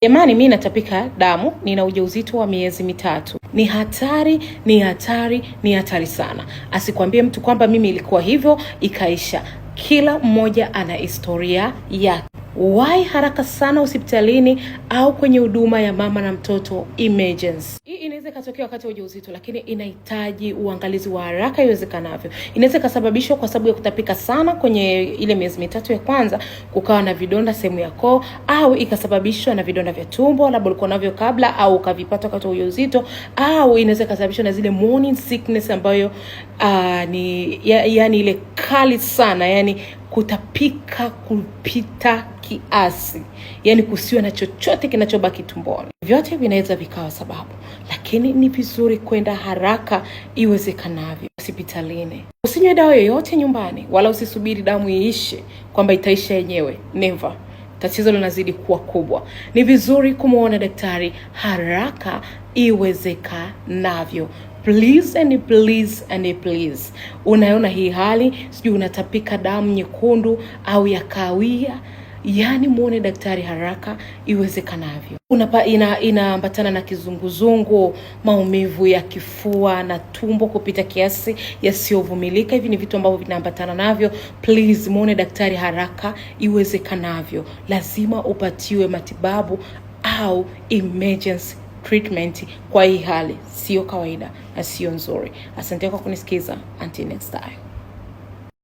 Jamani, mi natapika damu, nina ujauzito wa miezi 3. Ni hatari, ni hatari, ni hatari sana. Asikwambie mtu kwamba mimi ilikuwa hivyo ikaisha. Kila mmoja ana historia yake. Wahi haraka sana hospitalini au kwenye huduma ya mama na mtoto emergency. Hii inaweza ikatokea wakati wa ujauzito, lakini inahitaji uangalizi wa haraka iwezekanavyo. Inaweza ikasababishwa kwa sababu ya kutapika sana kwenye ile miezi 3 ya kwanza, kukawa na vidonda sehemu ya koo, au ikasababishwa na vidonda vya tumbo, labda ulikuwa navyo kabla au ukavipata wakati wa ujauzito, au inaweza ikasababishwa na zile morning sickness ambayo ni yani ile kali sana, yani kutapika kupita kiasi, yani kusiwe na chochote kinachobaki tumboni. Vyote vinaweza vikawa sababu, lakini ni vizuri kwenda haraka iwezekanavyo hospitalini. Usinywe dawa yoyote nyumbani, wala usisubiri damu iishe kwamba itaisha yenyewe. Never. Tatizo linazidi kuwa kubwa. Ni vizuri kumwona daktari haraka iwezekanavyo. Please and please and please. Unaona hii hali, sijui unatapika damu nyekundu au ya kahawia, yani muone daktari haraka iwezekanavyo. Inaambatana na kizunguzungu, maumivu ya kifua na tumbo kupita kiasi yasiyovumilika. Hivi ni vitu ambavyo vinaambatana navyo. Please muone daktari haraka iwezekanavyo. Lazima upatiwe matibabu au emergency treatment kwa hii hali. Sio kawaida na sio nzuri. Asante kwa kunisikiza. Until next time.